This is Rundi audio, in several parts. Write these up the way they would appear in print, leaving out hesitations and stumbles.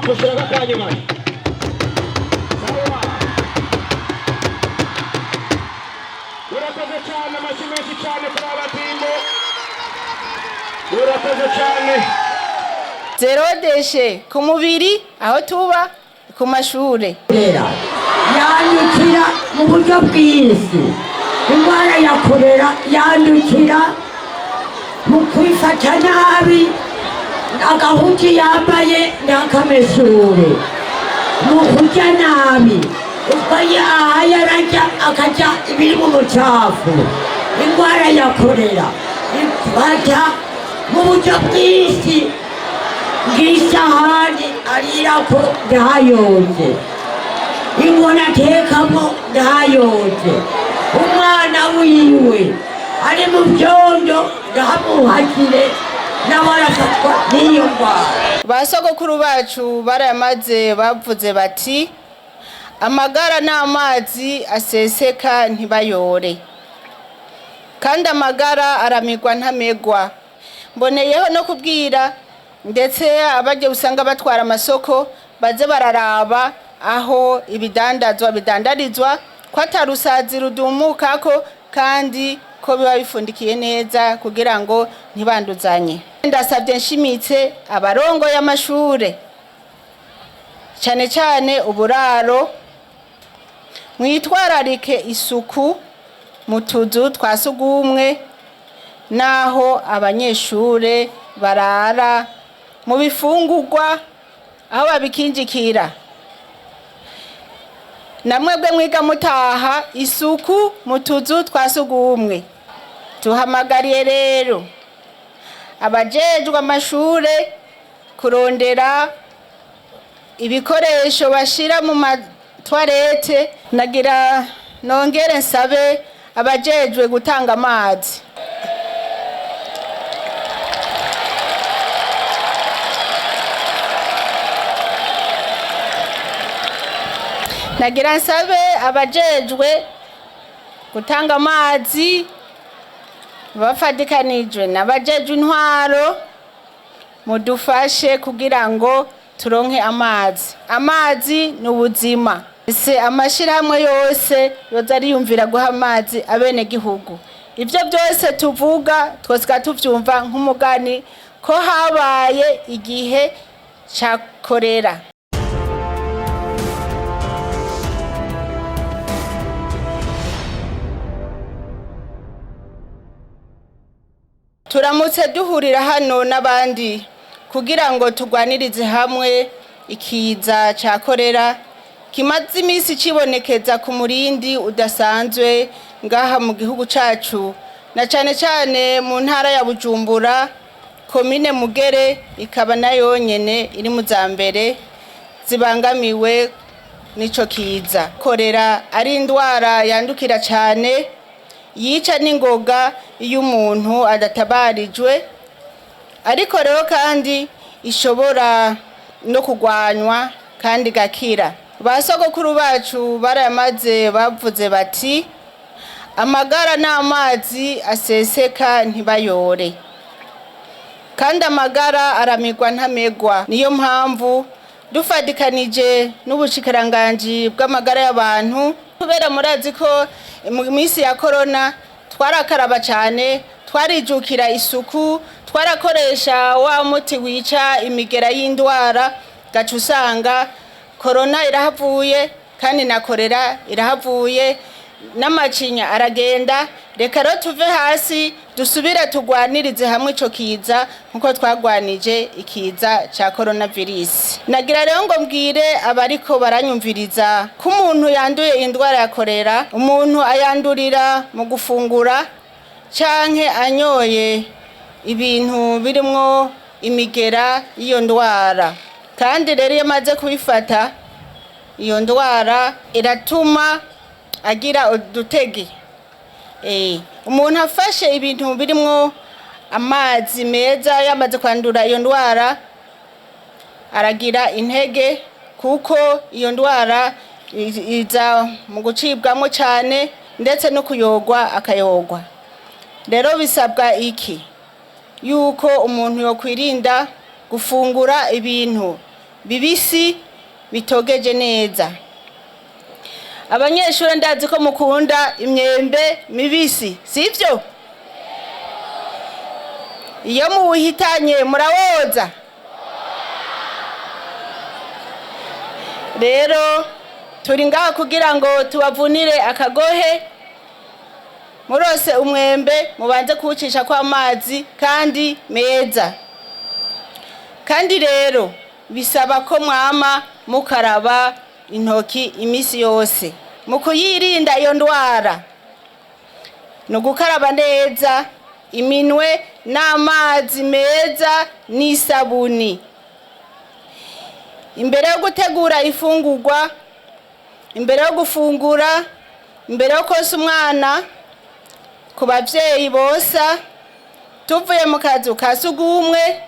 Gushirako akanyuma. Sawa, urakoze cyane. Amashyi menshi cyane kuri abatimbo. Urakoze cyane. Zéro déchet ku mubiri, aho tuba, ku mashure. Yandukira mu buryo bw'isi. Indwara ya korera yandukira mu kwifata nabi, agahuzu yambaye n'akamesure, mu kurya nabi, uko ahaye ararya akarya ibiri mu mucafu. Indwara ya korera ifata mu buryo bw'isi bw'isahani arirako ntayoze, inkono atekamo ntayoze, umwana wiwe ari mu byondo ntamuhagire, nawe arafatwa n'iyo ndwara. Ba sogokuru bacu barayamaze, bavuze bati: "Amagara n'amazi aseseka ntibayore, kandi amagara aramigwa ntamegwa." Mboneyeho no kubwira ndetse abajya usanga batwara amasoko, baze bararaba aho ibidandazwa bidandarizwa ko atarusazi rudumukako, kandi ko biba bifundikiye neza kugira ngo ntibanduzanye. Ndasabye nshimitse abarongoye amashure, cyane cyane uburaro, mwitwararike isuku mu tuzu twa sugumwe n'aho abanyeshure barara, mu bifungurwa aho babikinjikira, namwebwe mwiga mutaha, isuku mu tuzu twa sugumwe. Tuhamagariye rero abajejwe amashure kurondera ibikoresho bashira mu ma toilettes. Nagira nongere nsabe abajejwe gutanga amazi. Nagira nsabe abajejwe gutanga amazi bafatikanijwe n'abajejwe intwaro, mudufashe kugira ngo turonke amazi. Amazi ni ubuzima. Ese amashyirahamwe yose yoza ariyumvira guha amazi abenegihugu? Ibyo byose tuvuga twose tuvyumva nk'umugani ko habaye igihe ca korera. Turamutse duhurira hano n'abandi kugira ngo turwanirize hamwe ikiza ca korera kimaze iminsi cibonekeza ku murindi udasanzwe ngaha mu gihugu cacu, na cane cane mu ntara ya Bujumbura, komine Mugere ikaba nayo nyene iri mu za mbere zibangamiwe n'ico kiza. Korera ari indwara yandukira cane, yica n'ingoga iyo umuntu adatabarijwe, ariko rero kandi ishobora no kugwanywa kandi igakira. Ba sogokuru bacu barayamaze, bavuze bati: "Amagara n'amazi aseseka ntibayore, kandi amagara aramigwa ntamegwa." Niyo mpamvu dufatikanije n'ubushikiranganji bw'amagara y'abantu, kubera murazi ko mu minsi ya korona twarakaraba cyane, twarijukira isuku, twarakoresha wa muti wica imigera y'indwara, gaca usanga korona irahavuye, kandi na korera irahavuye, n'amacinya aragenda. Reka rero tuve hasi dusubire tugwanirize hamwe ico kiza nkuko twagwanije ikiza ca coronavirus. Nagira rero ngo mbwire abariko baranyumviriza ko umuntu yanduye indwara ya korera, umuntu ayandurira mu gufungura canke anyoye ibintu birimwo imigera y'iyo ndwara. Kandi rero iyo amaze kubifata, iyo ndwara iratuma agira udutege. Umuntu afashe ibintu birimwo amazi meza yamaze kwandura iyo ndwara, aragira intege, kuko iyo ndwara iza mu gucibwamo cyane, ndetse no kuyogwa akayogwa. Rero bisabwa iki? Yuko umuntu yokwirinda gufungura ibintu bibisi bitogeje neza. Abanyeshuri, ndazi ko mukunda imyembe mibisi, sivyo? Iyo muwuhitanye murawoza. Rero turi ngaha kugira ngo tubavunire akagohe. Murose umwembe, mubanze kuwucisha kw'amazi kandi meza. Kandi rero bisaba ko mwama mukaraba intoki iminsi yose. Mu kuyirinda iyo ndwara ni ugukaraba neza iminwe n'amazi meza n'isabuni imbere yo gutegura ifungurwa, imbere yo gufungura, imbere yo konsa umwana, ku babyeyi bosa, tuvuye mu kazu ka sugumwe,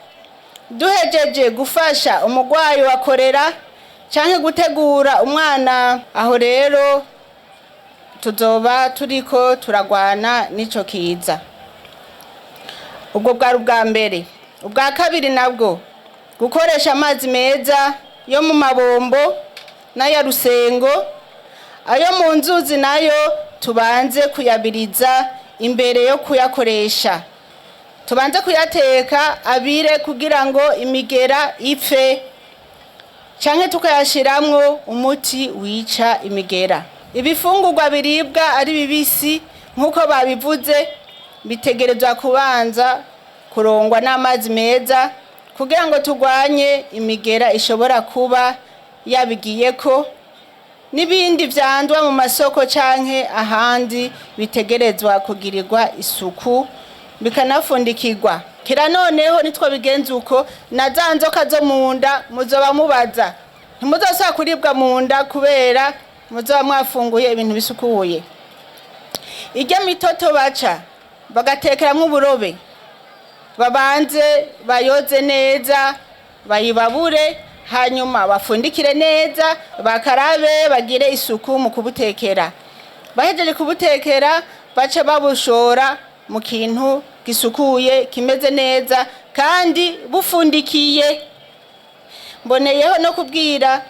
duhejeje gufasha umurwayi wa korera cyangwa gutegura umwana. Aho rero tuzoba turiko turagwana n'ico kiza. Ubwo bwari ubwa mbere. Ubwa kabiri nabwo, gukoresha amazi meza yo mu mabombo n'aya rusengo. Ayo mu nzuzi nayo tubanze kuyabiriza imbere yo kuyakoresha, tubanze kuyateka abire kugira ngo imigera ipfe, canke tukayashiramwo umuti wica imigera. Ibifungurwa biribwa ari bibisi, nk'uko babivuze, bitegerezwa kubanza kurongwa n'amazi meza kugira ngo turwanye imigera ishobora kuba yabigiyeko n'ibindi vyandwa mu masoko canke ahandi. Bitegerezwa kugirirwa isuku, bikanafundikirwa. Kira noneho nitwo bigenza uko, na za nzoka zo mu nda muzoba mubaza, ntimuzosubira kuribwa mu nda kubera muzoba mwafunguye ibintu bisukuye. Irya mitoto baca bagatekeramwo uburobe, babanze bayoze neza, bayibabure, hanyuma bafundikire neza, bakarabe, bagire isuku mu kubutekera. Bahejeje kubutekera, bace babushora mu kintu gisukuye kimeze neza kandi bufundikiye. Mboneyeho no kubwira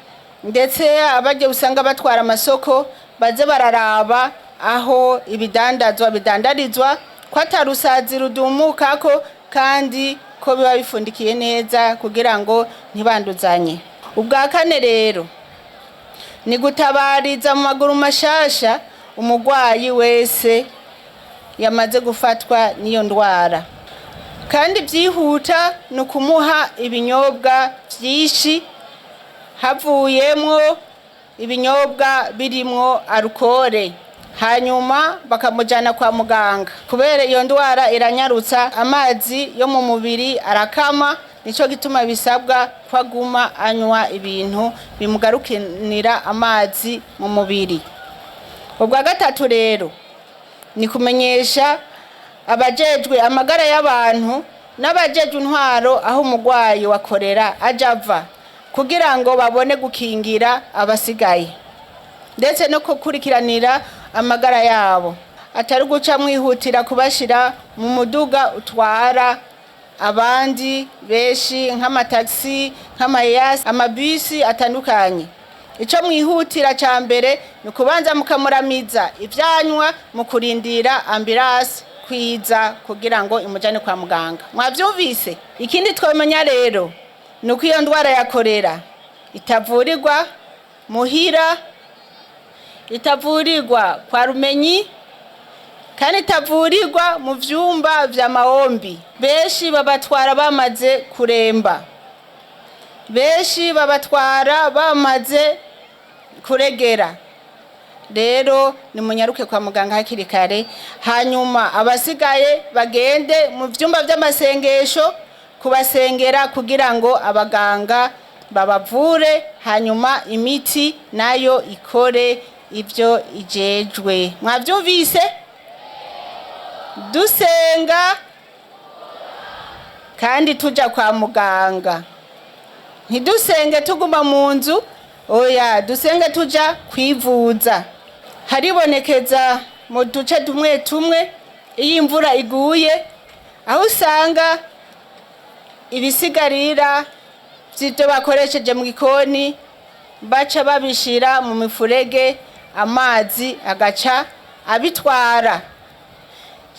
ndetse abagiye usanga batwara amasoko, baze bararaba aho ibidandazwa bidandarizwa ko atarusazi rudumukako kandi ko biba bifundikiye neza kugira ngo ntibanduzanye. Ubwa kane rero ni gutabariza mu maguru mashasha umurwayi wese yamaze gufatwa n'iyo ndwara, kandi byihuta ni ukumuha ibinyobwa byinshi havuyemwo ibinyobwa birimwo arukore, hanyuma bakamujyana kwa muganga, kubera iyo ndwara iranyarutsa, amazi yo mu mubiri arakama. Nicyo gituma bisabwa ko aguma anywa ibintu bimugarukinira amazi mu mubiri. Ubwa gatatu rero ni kumenyesha abajejwe amagara y'abantu n'abajejwe intwaro aho umurwayi wa korera aja ava, kugira ngo babone gukingira abasigaye ndetse no gukurikiranira amagara yabo, atari guca mwihutira kubashira mu muduga utwara abandi benshi nk'amatagisi, nk'amayasi, amabisi atandukanye. Icyo mwihutira cya mbere ni ukubanza mukamuramiza ibyanywa mu kurindira ambirasi kwiza kugira ngo imujyane kwa muganga. Mwabyumvise? Ikindi twamenya rero ni uko iyo ndwara ya korera itavurirwa muhira, itavurirwa kwa rumenyi, kandi itavurirwa mu byumba vya mahombi. Benshi babatwara bamaze kuremba, benshi babatwara bamaze kuregera. Rero nimunyaruke kwa muganga hakiri kare, hanyuma abasigaye bagende mu byumba by'amasengesho kubasengera kugira ngo abaganga babavure, hanyuma imiti nayo ikore ibyo ijejwe. Mwabyumvise? Dusenga kandi tuja kwa muganga. Ntidusenge tuguma mu nzu, oya, dusenge tuja kwivuza. Haribonekeza mu duce tumwe tumwe iyo imvura iguye, aho usanga ibisigarira vy'ivyo bakoresheje mu gikoni baca babishira mu mifurege, amazi agaca abitwara.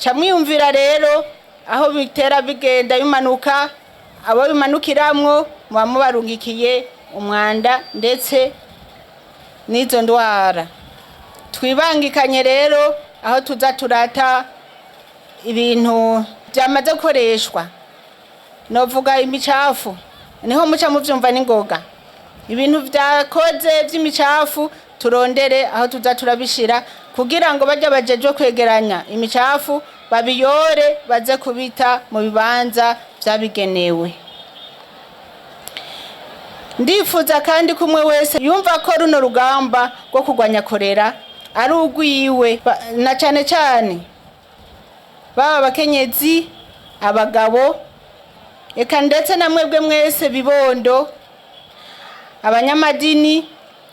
Ca mwiyumvira rero aho bitera bigenda bimanuka, abo bimanukiramwo muba mubarungikiye umwanda ndetse n'izo ndwara. Twibangikanye rero aho tuza turata ibintu byamaze gukoreshwa, novuga imicafu, niho muca muvyumva n'ingoga. Ibintu vyakoze vy'imicafu turondere aho tuza turabishira, kugira ngo bajya bajejwe kwegeranya imicafu babiyore baze kubita mu bibanza vyabigenewe. Ndifuza kandi ko umwe wese yumva ko runo rugamba rwo kurwanya korera ari urwiwe, na cane cane baba abakenyezi, abagabo, eka ndetse na mwebwe mwese bibondo, abanyamadini,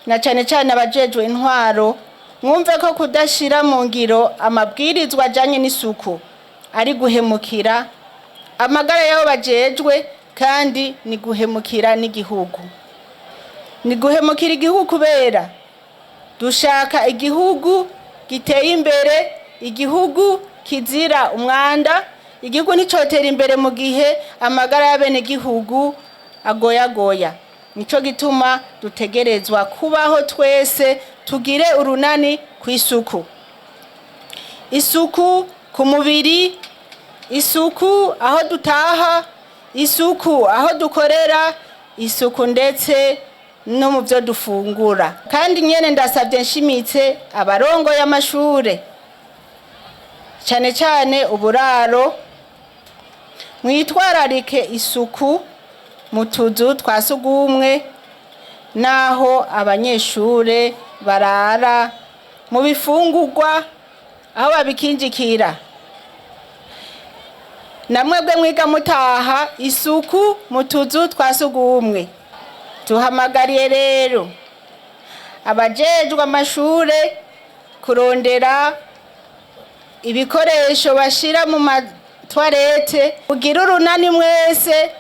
na cane cane abajejwe intwaro, mwumve ko kudashira mu ngiro amabwirizwa ajanye n'isuku ari guhemukira amagara y'abo bajejwe, kandi ni guhemukira n'igihugu. Ni guhemukira igihugu kubera dushaka igihugu giteye imbere, igihugu kizira umwanda. Igihugu nticotera imbere mu gihe amagara y'abenegihugu agoyagoya. Nico gituma dutegerezwa kubaho twese tugire urunani ku isuku. Isuku ku mubiri, isuku aho dutaha, isuku aho dukorera, isuku ndetse no mu byo dufungura. Kandi nyene ndasabye nshimitse abarongoye amashure, cane cane uburaro, mwitwararike isuku mu tuzu twa sugumwe n'aho abanyeshure barara, mu bifungurwa aho babikinjikira. Namwebwe mwiga mutaha, isuku mu tuzu twa sugumwe. Tuhamagariye rero abajejwe amashure kurondera ibikoresho bashira mu matwarete, kugira urunani mwese,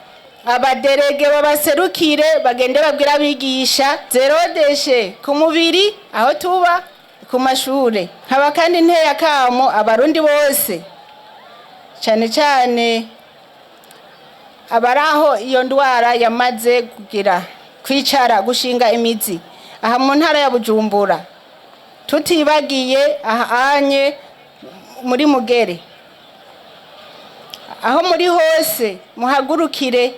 abaderege babaserukire bagende babwira abigisha zerodeshe ku mubiri aho tuba ku mashure. Nkaba kandi nteye akamo abarundi bose, cane cane abari aho iyo ndwara yamaze kugira kwicara gushinga imizi aha mu ntara ya Bujumbura, tutibagiye aha anye muri Mugere, aho muri hose muhagurukire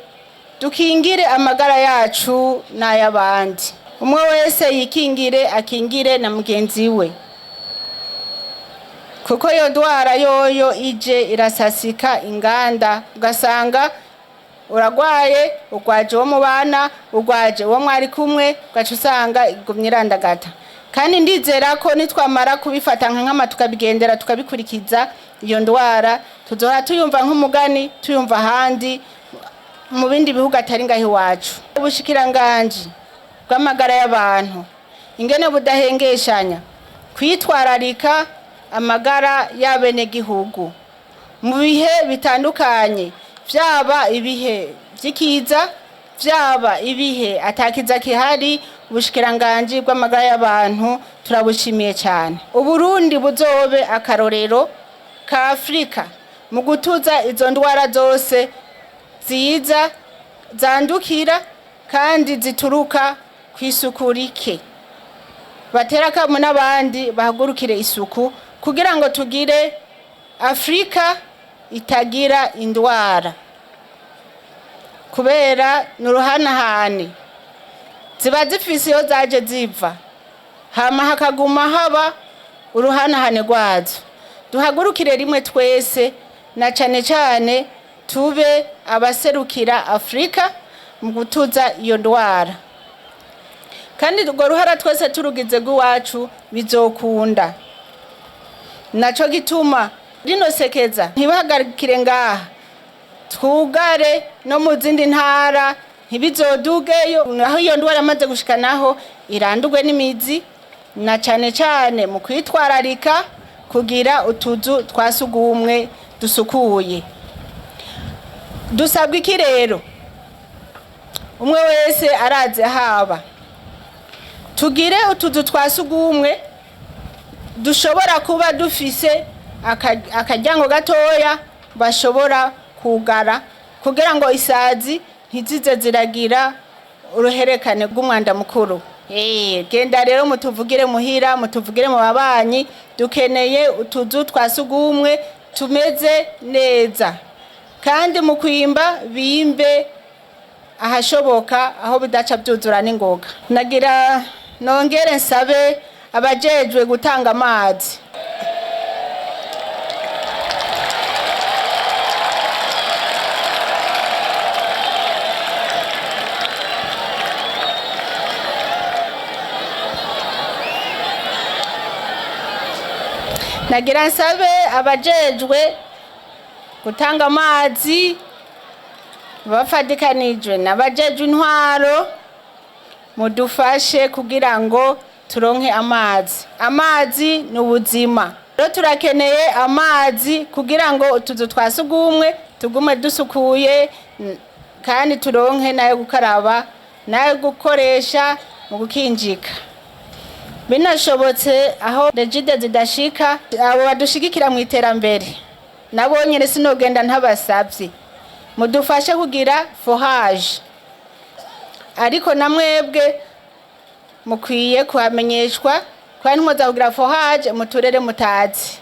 dukingire amagara yacu n'ay'abandi. Umwe wese yikingire, akingire na mugenzi we, kuko iyo ndwara yoyo ije irasasika inganda, ugasanga uragwaye, ugwaje uwo mubana, ugwaje uwo mwari kumwe, ugaca usanga igumye irandagata. Kandi ndizera ko nitwamara kubifata nka nkama tukabigendera tukabikurikiza, iyo ndwara tuzohora tuyumva nk'umugani, tuyumva ahandi mu bindi bihugu atari ngaho iwacu. Ubushikiranganji bw'amagara y'abantu ingene budahengeshanya kwitwararika amagara y'abenegihugu mu bihe bitandukanye, vyaba ibihe vy'ikiza, vyaba ibihe atakiza kihari, ubushikiranganji bw'amagara y'abantu turabushimiye cyane. Uburundi buzobe akarorero ka Afurika mu gutuza izo ndwara zose ziza zandukira kandi zituruka ku isuku rike. Batera akamo n'abandi bahagurukire isuku kugira ngo tugire Afurika itagira indwara, kubera ni uruhanahane ziba zifise iyo zaje ziva, hama hakaguma haba uruhanahane rwazo. Duhagurukire rimwe twese, na cane cane tube abaserukira Afurika mu gutuza iyo ndwara. Kandi urwo ruhara twese turugize rw'iwacu bizokunda. Naco gituma rino sekeza ntibahagarikire ngaha, twugare no mu zindi ntara, ntibizodugeyo aho iyo ndwara amaze gushika naho irandurwe n'imizi, na cane cane mu kwitwararika kugira utuzu twa sugumwe dusukuye. Dusabwa iki rero? Umwe wese arazi haba. Tugire utuzu twa sugumwe dushobora kuba dufise akaryango gatoya bashobora kugara kugira ngo isazi ntizize ziragira uruherekane rw'umwanda mukuru. Genda rero mutuvugire muhira, mutuvugire mu babanyi, dukeneye utuzu twa sugumwe tumeze neza, kandi mu kwimba bimbe ahashoboka aho bidaca byuzura n'ingoga. Nagira nongere nsabe abajejwe gutanga amazi. Nagira nsabe abajejwe gutanga amazi bafatikanijwe n'abajejwe intwaro, mudufashe kugira ngo turonke amazi. Amazi ni ubuzima. Rero turakeneye amazi kugira ngo utuzu twa sugumwe tugume dusukuye, kandi turonke n'ayo gukaraba n'ayo gukoresha mu gukinjika. Binashobotse aho regide zidashika, abo badushigikira mu iterambere nabo nyene sinogenda ntabasavye, mudufashe kugira forage. Ariko namwebwe mukwiye kuhamenyeshwa, kandi ntimuza kugira forage mu turere mutazi.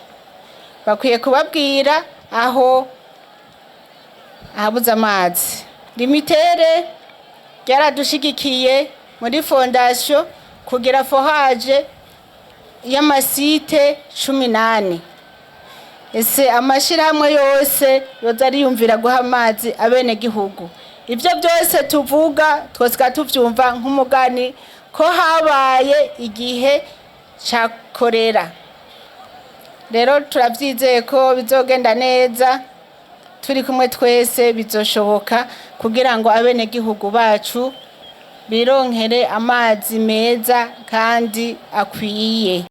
Bakwiye kubabwira aho ahabuze amazi. Limitere ryaradushigikiye muri fondasiyo kugira forage y'amasite 18. Ese amashirahamwe yose yoza ariyumvira guha amazi abenegihugu? Ibyo byose tuvuga twose tuvyumva nk'umugani ko habaye igihe ca korera. Rero turavyizeye ko bizogenda neza, turi kumwe twese bizoshoboka kugira ngo abenegihugu bacu bironkere amazi meza kandi akwiye.